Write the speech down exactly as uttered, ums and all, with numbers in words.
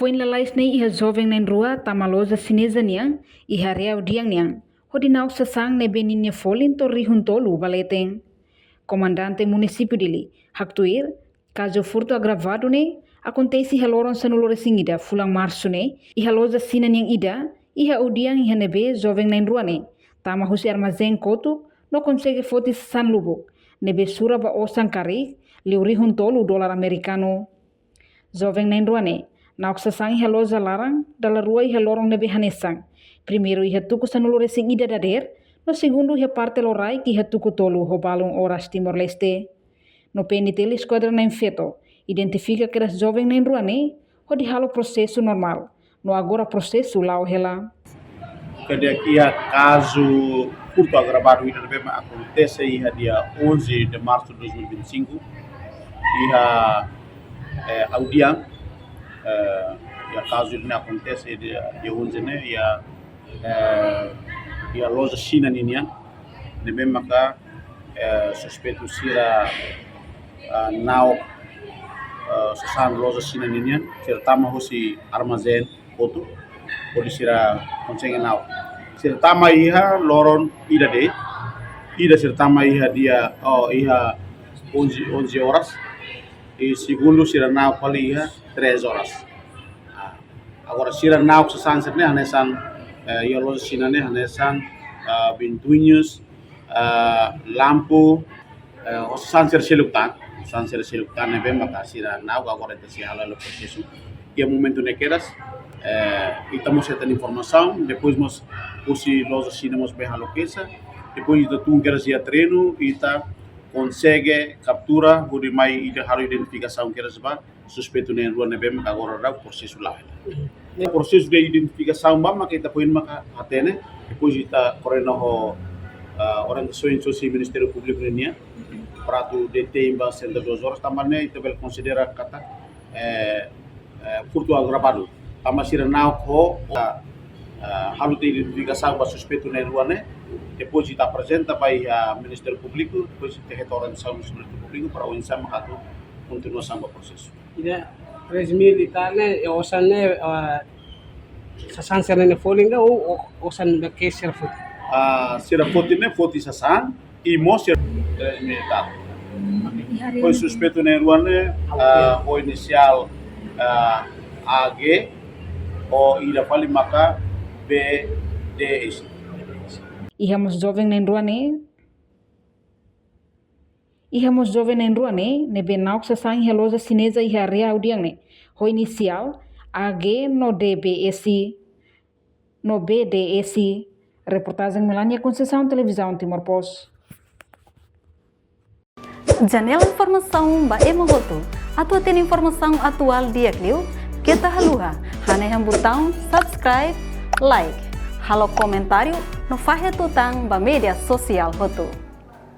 Ohin lalais ne'e iha joven na'in-rua tama loja xineza nian iha área Audian nian, hodi na'ok sasán ne'ebé ninia folin to'o rihun tolu ba leten. Komandante Munisípiu Dili haktuir, kazu furtu agravadu ne'e akontese iha loron sanulu-resin-ida fulan Marsu ne'e, iha loja Xina nian ida iha Audian, iha ne'ebé joven na'in-rua ne'e tama husi armazén kotuk no konsege foti sasán lubuk ne'ebé sura ba osan karik liu rihun tolu dolar amerikanu. Joven na'in-rua ne'e na'ok sasán iha loja laran dala rua iha loron ne'ebé hanesan. Primeiru iha tuku sanulu-resin-ida dadeer, no segundu iha parte loraik iha tuku tolu ho balun oras Timor-Leste. No P N T L Eskuadra na'in-feto identifika kedas joven na'in-rua ne'e hodi halo prosesu normál, no agora prosesu la'o hela. Kedas iha kazu furtu agravadu ida ne'ebé mak akontese iha dia onze de março de dois mil e vinte e cinco, iha, eh, Audian, eh, iha kazu ne'e akontese dia, dia onze ne'e, iha, eh, iha loja Xina ninian, ne'ebé maka, eh, suspeitu sira, eh, na'ok, eh, sasán loja Xina ninian, sira tama husi armazén kotuk, hodi sira konsege na'ok. Sira tama iha loron ida de'it, ida sira tama iha dia, oh, iha onze, onze horas, i segundu sira na'ok fali iha três horas. Ah, agora sira na'ok sasán sira-ne'e hanesan, eh, iha loja Xina ne'e hanesan, ah, ventoinhas, ah, lampu, eh, ho sasán sira seluk tan, sasán sira seluk tan ne'ebé maka sira na'ok, agora ita sei hala'o prosesu. Iha momentu ne'e kedas, eh, ita mós hetan informasaun, depois mós husi loja Xina mós bá halo keixa, depois ita tun kedas iha terrenu, ita konsege kaptura, hodi mai ita halo identifikasaun kedas ba suspeitu na'in-rua ne'ebé maka agora daudaun prosesu la'o. Prosesu de identifikasaun ba maka ita foin maka hatene, depois ita koordena ho, ah, orientasaun husi Ministériu Públiku ninian, para atu detein ba setenta e duas horas, tanba ne'e ita bele konsidera katak, eh, eh, furtu agravadu. Tanba sira na'ok ho, ah, ah, halo tiha identifikasaun ba suspeitu na'in-rua ne'e, depois ita aprezenta ba iha Ministériu Públiku, depois ita hetan orientasaun husi Ministériu Públiku para oinsá mak atu kontinuasaun ba prosesu. Ida três mil e tal ne'e, e osan ne'e, ah, sasán sira-ne'e folin ka, ou, ou osan ne'ebé ke sira foti? Ah, sira foti ne'e foti sasán, i mós sira três mil e tal. Ho suspeitu na'in-rua ne'e, ah, ho inisiál, ah, A G, ho ida fali maka B D S. Iha mós joven na'in-rua ne'e, iha mós joven na'in-rua ne'e, ne'ebé na'ok sasán iha loja xineza iha área Audian ne'e, ho inisiál A G no D B S, no B D S. Reportajen Melania Conceição, Televizaun Timor Post. Janela informasaun ba ema hotu. Atu hatene informasaun atuál di'ak liu, keta haluha hanehan butaun subscribe, like, halo komentáriu, no fahe tutan ba média sosiál hotu.